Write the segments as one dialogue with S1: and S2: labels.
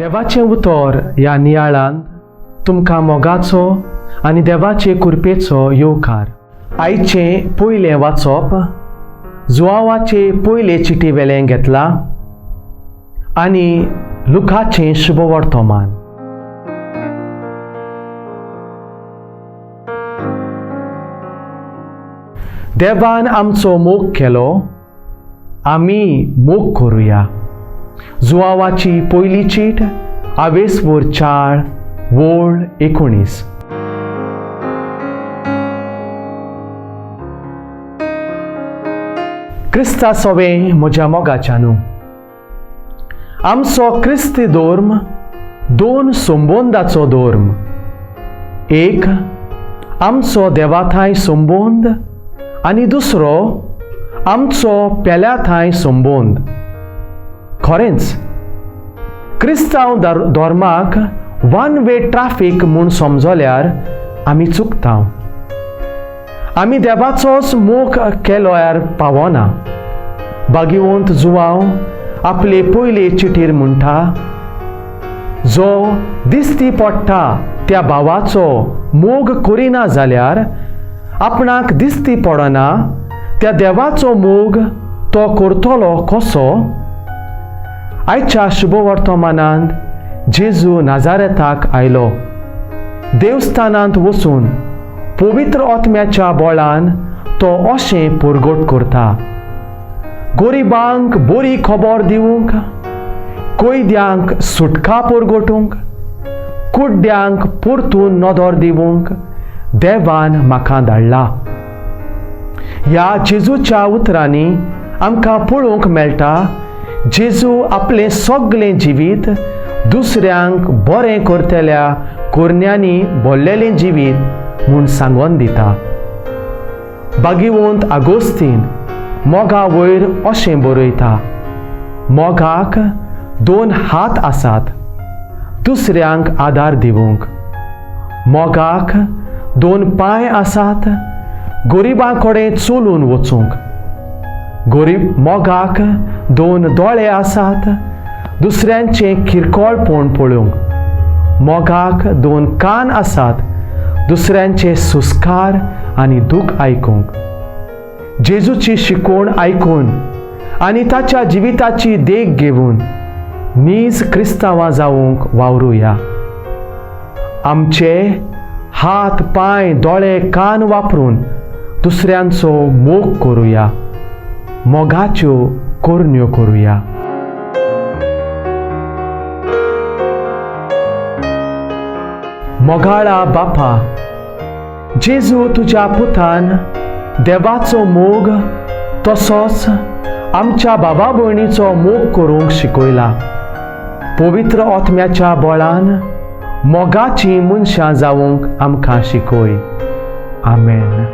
S1: देवाचें उतर ह्या नियाळांत तुमकां मोगाचो आनी देवाचे कृपेचो येवकार. आयचें पयलें वाचप जुवांवाचे पयले चिटी वेलें घेतलां आनी लुकाचें शुभवर्तमान. देवान आमचो मोग केलो, आमी मोग करुया. जुवांवाची पयली चीट आवेसवोर 4 वोळ 19. क्रिस्ता सोवे म्हज्या मोगाच्या न्हू, आमचो क्रिस्ती धर्म दोन संबंदाचो धर्म. एक आमचो देवाथांय संबंद आनी दुसरो आमचो पेल्याथांय संबंद. खरेंच क्रिस्तांव धर्माक वन वे ट्राफीक म्हूण समजल्यार आमी चुकता. आमी देवाचोच मोग केल्यार पावना. बागिवंत जुवांव आपले पयले चिटीर म्हणटा, जो दिसती पडटा त्या भावाचो मोग करिना जाल्यार आपणाक दिसती पडना त्या देवाचो मोग तो करतलो कसो? आयच्या शुभवर्तमानांत जेजू नाजारेताक आयलो. देवस्थानांत वचून पवित्र आत्म्याच्या बळान तो अशें परगट करता, गरिबांक बरी खबर दिवंक, कैद्यांक सुटका परगटूंक, कुड्ड्यांक परतून नदर दिवंक देवान म्हाका धाडला. ह्या जेजूच्या उतरांनी आमकां पळोवंक मेळटा, जेजू आपलें सगळें जिवीत दुसऱ्यांक बरें करतल्या कोरण्यांनी भरलेलें जिवीत म्हूण सांगोन दिता. बागिवंत आगोस्तीन मोगा वयर अशें बरयता, मोगाक दोन हात आसात दुसऱ्यांक आदार दिवंक, मोगाक दोन पांय आसात गरिबां कडेन चलून वचूंक, गरीब मोगाक दोन दोळे आसात दुसऱ्यांचें किरकोळपण पळोवंक, मोगाक दोन कान आसात दुसऱ्यांचे सुस्कार आनी दूख आयकूंक. जेजूची शिकवण आयकून आनी ताच्या जिविताची देख घेवन नीज क्रिस्तांवां जावंक वावरुया. आमचे हात पांय दोळे कान वापरून दुसऱ्यांचो मोग करुया, मोगाच्यो करण्यो करुया. मोगाळा बापा, जेजू तुज्या पुतान देवाचो मोग तसोच आमच्या बाबा भयणीचो मोग करूंक शिकयला. पवित्र आत्म्याच्या बळान मोगाची मनशां जावंक आमकां शिकय. आमेन.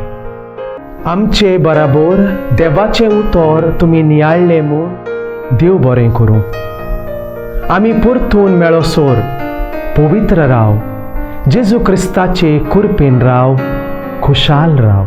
S1: आमचे बराबर देवाचें उतर तुमी नियाळ्ळें म्हूण देव बरें करूं. आमी परतून मेळोसर पवित्र राव, जेजू क्रिस्ताचे कृपेन राव, खुशाल राव.